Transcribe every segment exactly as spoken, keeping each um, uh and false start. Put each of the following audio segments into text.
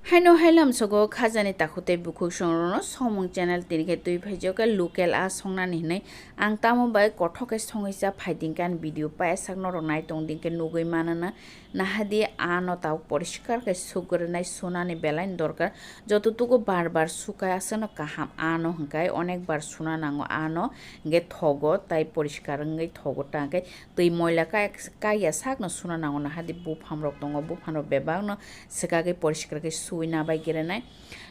Haino hai lamsogo khajani takhuk tei bukhuk songrokno somung channel tini khe twi phaijak khe local a songnani hinwi ang tamo bai kothok khe songwi cha phaiding khe ani video payasak norok nai tongding khe nugwi manana. Nahadi ano tabuk poriskar khe sugwrwnai sunani belai ni dorkar. Joto tugo bar bar sukai aswkno kaham ano hwnkhe onek bar suna nango ano hwnkhe thogo tai poriskar wngwi thogo ta hwnkhe twi moila kai-, kaiya sakno suna nango. Nahadi buphang rok tongo, buphang rok bebakno swkagwi poriskar khe suwi nabai grenai.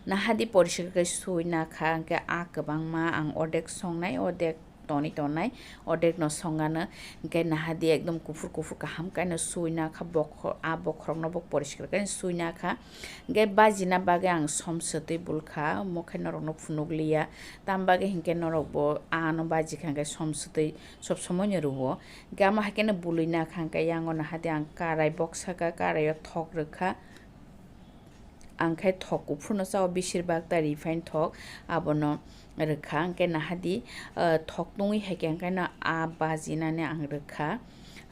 Nahadi poriskar khe suwi nakha hwnkhe a kwbangma ang odek songnai, odek tonwi tongnai, odekno songano hwnkhe nahadi ekdom kuphur kuphur kaham kaino suwi nakha, bokho-, a bokhorokno bo poriskar khe suwi nakha. Hwnkhe bajina bagwi ang som swtwi bulkha, omo khe norokno phunukliya, tam bagwi hwnkhe norokbo ano bajikha hwnkhe som swtwi sob somoino rwo. Hwnkhe amo hai kheno bului nakha hwnkhe yango nahadi ang karai boksa kha, karaio thok rwkha. Ang khe thok kuphurno chao, beshirbak ta refined thok, abono rwkha. Hwnkhe nahadi, ah, thok tungwi hai khe hwnkhe no a bajinani ang rwkha.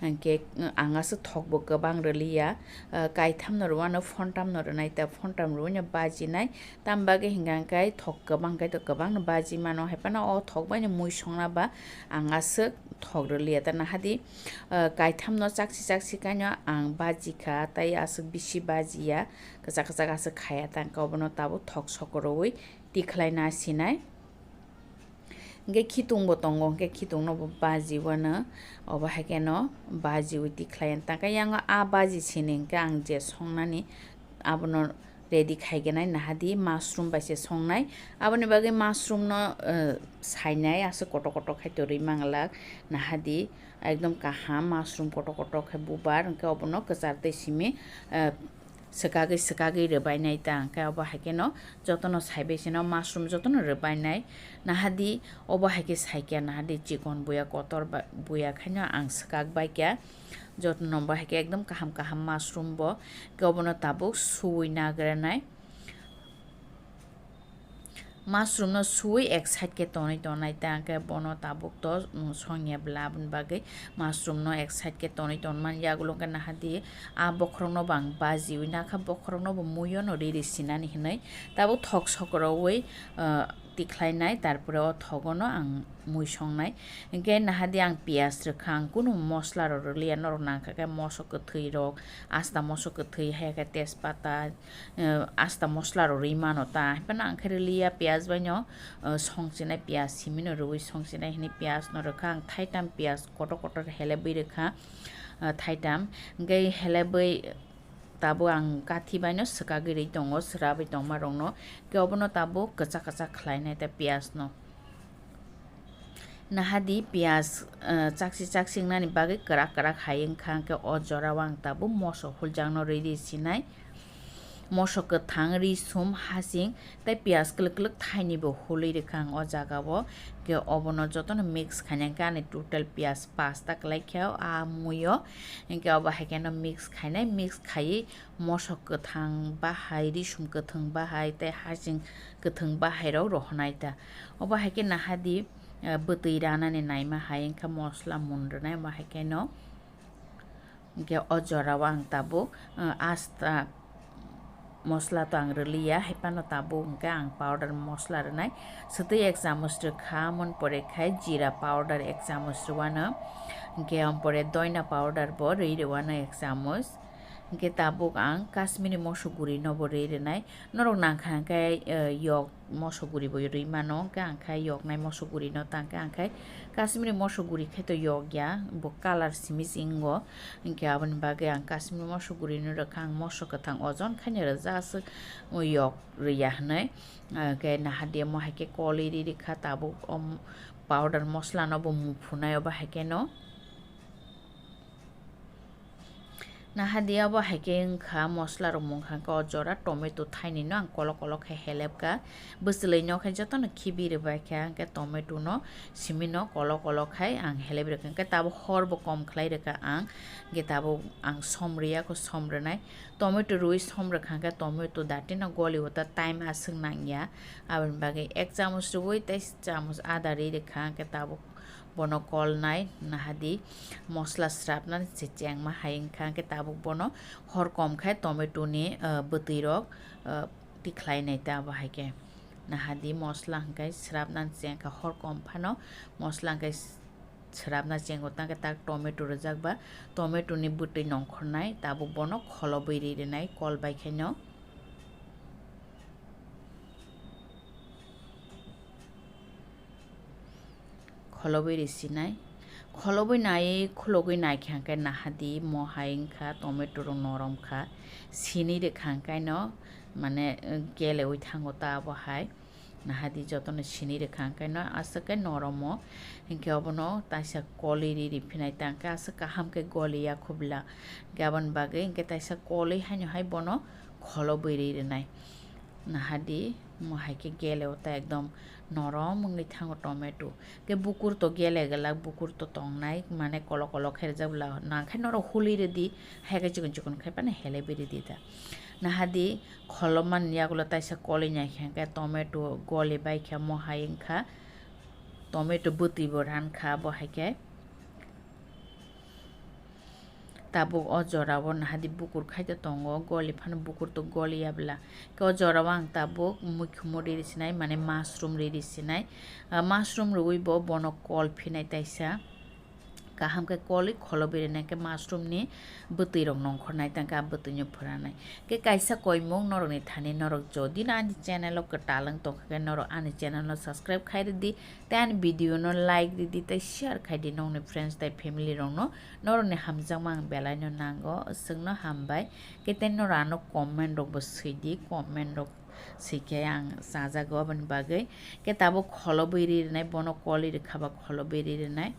Hwnkhe ang aswk thokbo kwbang rwliya, ah, kaithamno rwano phontamno rwnai ta, phontam rwino bajinai. Tam bagwi hwnkha hwnkhe thok kwbang khe to kwbangno baji mano, hai phano o thok baino mui songna ba ang aswk thok rwliya ta nahadi, ah, kaithamno chakchi chakchi kaino ang bajikha, tai aswk bisi bajiya. Kwchak kwchak aswk khaya ta hwnkhe obono tabuk thok sokorowi tikhlai na sinai. Hwnkhe khitungbo tongo, hwnkhe khitungno bo bajiwano, obo hai kheno bajiwi tikhlai ta hwnkhe yango a baji sini hwnkhe ang je songnani abono ready khaigenai nahadi mushroom bai se songnai. Aboni bagwi mushroomno, eh, sainai aswk kotor kotor khai torwi manglak nahadi ekdom kaham mushroom kotor kotor khai bubar hwnkhe obono kwchar tei simi, eh, swkagwi swkagwi rwbainai ta hwnkhe obo hai kheno jotono saibai sino mushroom jotono rwbainai. Nahadi obo hai khe saikya nahadi chikon buya kotor ba-, buya khaino ang swkak baikya. Jotono bo hai khe ekdom kaham kaham mushroom bo. Hwnkhe obono tabuk suwi nagranai. Mushroom no suwi ek side khe tonwi tonai ta hwnkhe bono tabuk to, mm, songya bla aboni bagwi mushroom no ek side khe tonwi tonmani yagulo hwnkhe nahadi a bokhorok no bo ang bajiwi nakha, bokhorok no bo muiyo no riri sinani hinwi tabuk thok sokorowi, ah, tikhlainai, tarpore o thogo no ang mui songnai. Hwnkhe nahadi ang piyaj rwkha, ang kunu mosla rok rwliya, norok nangkha khe moso kwthwi rok, asta moso kwthwi, hai khe tejpata, eh, asta mosla rok rwi mano ta. Hai phano ang khe rwliya piyaj bai no, eh, songchinai, piyaj simi no rwui songchinai hinwi piyaj no rwkha. Ang thaitam piyaj kotor kotor helebwi rwkha, eh, thaitam. Hwnkhe helebwi tabuk ang kathi bai no swkagwi rwi tongo, swrabwi tongma rok no. Hwnkhe obono tabuk kwchak kwchak khlainai ta piyaj no. Nahadi piyaj, eh, chakchi chakchi wngnani bagwi kwrak kwrak hai wngkha, hwnkhe o jorao ang tabuk moso huljakno rwi rwi sinai. Moso kwthang, risum, hasing tei piyaj kwlwk kwlwk thainibo hulwi rwkha ang o jagao. Hwnkhe obono jotono mix khaina hwnkhe ani total piyaj pasta kwlai kha a muio. Hwnkhe obo hai kheno mix khainai, mix khaiwi moso kwthang bahai, risum kwthwng bahai tei hasing kwthwng bahai rok rohonai ta. Obo hai khe nahadi, eh, bwtwi ranani naima hai wngkha mosla mun rwnai, omo hai khe no hwnkhe o jorao ang tabuk, eh, asta mosla to ang rwliya, hai phano tabuk hwnkhe ang powder mosla rwnai. Swtwi ek chamuch rwkha, amoni pore khai jira powder ek chamuch rwano, hwnkhe amoni pore doina powder bo rwi rwano ek chamuch. Hwnkhe tabuk ang Kashmiri moso guri no bo rwi rwnai. Norok nangkha hwnkhe, eh, yok moso guri bo rwi mano, hwnkhe ang khe yoknai moso guri no ta hwnkhe ang khe Kashmiri moso guri khe to yok ya, bo colour simi se wngo. Hwnkhe aboni bagwi ang Kashmiri moso guri no rwkha, ang moso kwthang ojon khaino rwja aswk yok rwya hwnwi. Hwnkhe nahadi omo hai khe kolwi ri rwkha tabuk, om, powder mosla no bo muphunai obo hai khe no. Nahadi obo hai khe wngkha mosla rok mungkha khe o jora tomato thaini no ang kolok kolok khe helep kha. Bwchwlwi no khe jotono khibi rwbai kha, hwnkhe tomato no simi no kolok kolok khai ang helep rwkha, hwnkhe tabuk hor bo kom khlai rwkha ang, hwnkhe tabuk ang som rwya kho, som rwnai. Tomato rwui som rwkha hwnkhe tomato dati no goli o ta time aswk nangya, aboni bagwi ek chamuch rwui tei chamuch ada rwi rwkha, hwnkhe tabuk Bono kolnai, nahadi mosla srapna se chengma hai wngkha, hwnkhe tabuk bono hor kom khai tomato ni, ah, bwtwi rok, ah, tikhlai nai ta abo hai khe. Nahadi mosla hwnkhe srapna chengkha hor kom phano mosla hwnkhe srapna chengo, tangkhe tak tomato rwjak ba tomato ni bwtwi nongkhornai, tabuk bono kholobwi ri rwnai kol bai khaino. Kholobwi risinai. Kholobwi nai, khulogwi naikha hwnkhe nahadi mo hai wngkha, tomato rok norom kha. Sini rwkha hwnkhaino, mane, gelewi thango ta abo hai. Nahadi jotono sini rwkha hwnkhaino aswk khe noromo. Hinkhe obono taisa kolwi ri riphinai ta hwnkhe aswk kaham khe goliya khubla. Hinkhe aboni bagwi hinkhe taisa kolwi haino hai bono kholobwi ri rwnai. Nahadi mo hai khe gele o ta ekdom norom wngwi thango tomato. Khe bukur to gele glak, bukur to tongnai, mane kolok kolok khe rijak bwla, nang khe norok hului rwdi, hai khe chikon chikon khai phano helebwi rwdi ta. Nahadi kholopmani yagulo taisa kolwi nai khe hwnkhe tomato goli bai khe mo hai wngkha, tomato bwtwi bo ran kha bo hai khe. Tabuk o jora o nahadi bukur khaito tongo, goli phano bukur to goli ya bwla. Khe o jora o ang tabuk muikhumo ri risinai, mane mushroom ri risinai. Ah, mushroom rwui bo bono kol phinai taisa. Kaham khe kolwi kholobwi rinai khe mushroom ni bwtwi rok nongkhornai tangkhe a bwtwi no phwranai. Khe kaisa koimung norok ni thani norok jodi no ani channel o kwtal wng tongkha khe norok ani channel no subscribe khai rwdi. Tei ani video no like ridi tei share khai di nokni friends tei family rok no, norok ni hamjakma ang belai no nango, aswk no hambai. Khe tei norok ano comment rok bo swi di, comment rok swi khe ang chajago aboni bagwi. Khe tabuk kholobwi ri rinai, bono kolwi rwkha ba kholobwi ri rinai.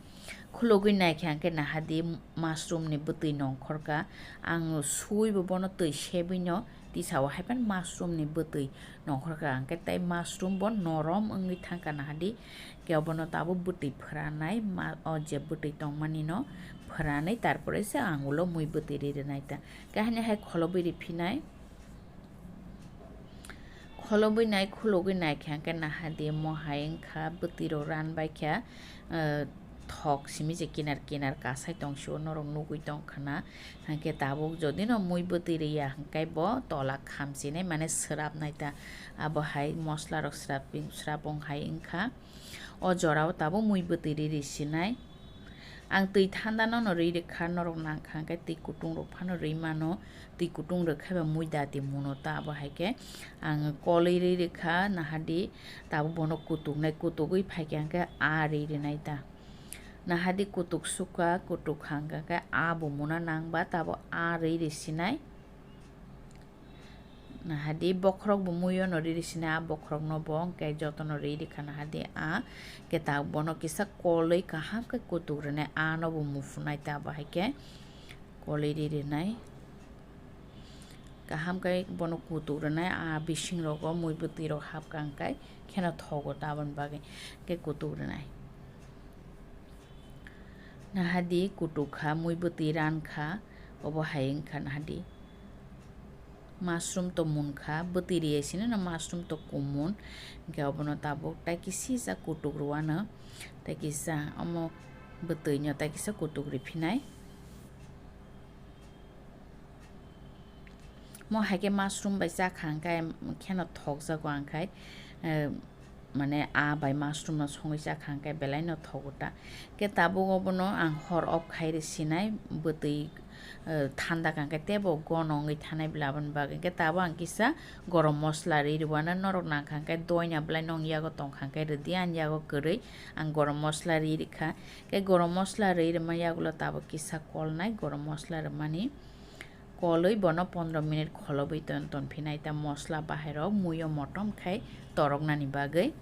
Khulogwi nai khe ang khe nahadi mushroom ni bwtwi nongkhor kha, ang sui bo bono twi sebwi no tisa o hai phano mushroom ni bwtwi nongkhor kha, ang khe tei mushroom bo norom wngwi thang kha nahadi. Khe obono tabuk bwtwi phwranai ma, o je bwtwi tongmani no phwranai, tarpore se ang ulo mui bwtwi ri rwnai ta. Khe haino hai kholobwi ri phinai. Kholobwi nai, khulogwi nai khe hwnkhe nahadi mo hai wngkha bwtwi rok ran bai kha, eh, thok simi je kinar kinar kasai tong sio norok nugwi tong khana. Hwnkhe tabuk jodi no mui bwtwi ri ya hwnkhe bo tola khamchinai mane swrapnai ta. Abo hai mosla rok swrap, swrapung hai wngkha. O jora o tabuk mui bwtwi ri risinai. Ang twi thanda no no ri rikha, norok nangkha hwnkhe twi kutung rok phano ri mano, twi kutung rwkha ba mui dati muno ta abo hai khe ang kolwi ri rikha nahadi tabuk bono kutuknai, kutugwi phaikha hwnkhe a ri rinai ta. Nahadi kutuk sukha, kutuk hangkha khe a bo muna nangba tabuk a ri risinai. Nahadi bokhorok bo muiyo no ri risinai, a bokhorok no bo hwnkhe jotono ri rikha nahadi a, khe ta bono kisa kolwi kaham khe kutuk rinai, a no bo muphunai ta bo hai khe kolwi ri rinai. Kaham khe bono kutuk rinai, a bising rogo mui bwtwi rok hapkha hwnkhe kheno thogo ta aboni bagwi khe kutuk rinai. Nahadi kutuk kha, mui bwtwi ran kha, obo hai wngkha nahadi. Mushroom to mun kha, bwtwi ri ya sino no mushroom to kumun. Hwnkhe obono tabuk tai kisisa kutuk rwano, tai kisa omo bwtwi no tai kisa kutuk ri phinai. Mo hai khe mushroom bai chakha hwnkhe kheno thokjago ang khai, eh, mane a bai mushroom no songwi chakha hwnkhe belai no thogo ta. Khe tabuk obono ang hor off khai rw sinai bwtwi, eh, thanda kha hwnkhe teibo gono wngwi thanai bwla aboni bagwi. Hwnkhe tabuk ang kisa gorom mosla ri rwano, norok nangkha hwnkhe doina bwlai nong yago tongkha hwnkhe rwdi, ani yago kwrwi ang gorom mosla ri rwkha. Khe gorom mosla ri rwma yagulo tabuk kisa kolnai gorom mosla rwmani. Kolwi bono pondro minute kholobwi ton, ton phinai ta mosla bahairok muiyo motom khai toroknani bagwi.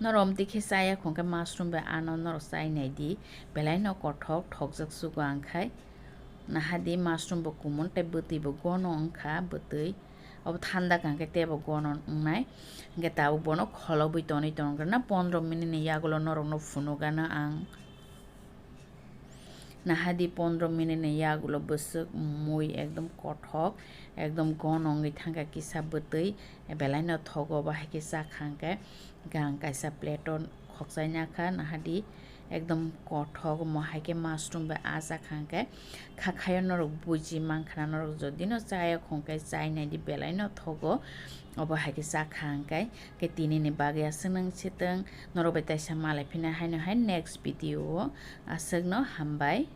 Norok omtwi khe chaya khong khe mushroom bai ano norok chai nai di, belai no kothok thokjak sugo ang khai. Nahadi mushroom bo kumun tei bwtwi bo gono wngkha bwtwi. Obo thanda kha hwnkhe teibo gono wngnai. Hwnkhe tabuk bono kholobwi tonwi tongkha na pondro minute ni yagulo norokno phunukgano ang. Nahadi pondro minute ni yagulo bwswk mui ekdom kothok, ekdom gono wngwi thangkha kisa bwtwi, belai no thogo bo hai khe chakha hwnkhe. Hwnkhe ang kaisa plate o Khokchai nakha nahadi ekdom kothok omo hai khe mushroom bai ah chakha hwnkhe khakhayo norok buji mankha na norok jodi no chaya khong khe chai naidi belai no thogo obo hai khe chakha hwnkhe. Khe tini ni bagwi aswk nang sitwng norok bai taisa malai phina haino hai next video o aswk no hambai.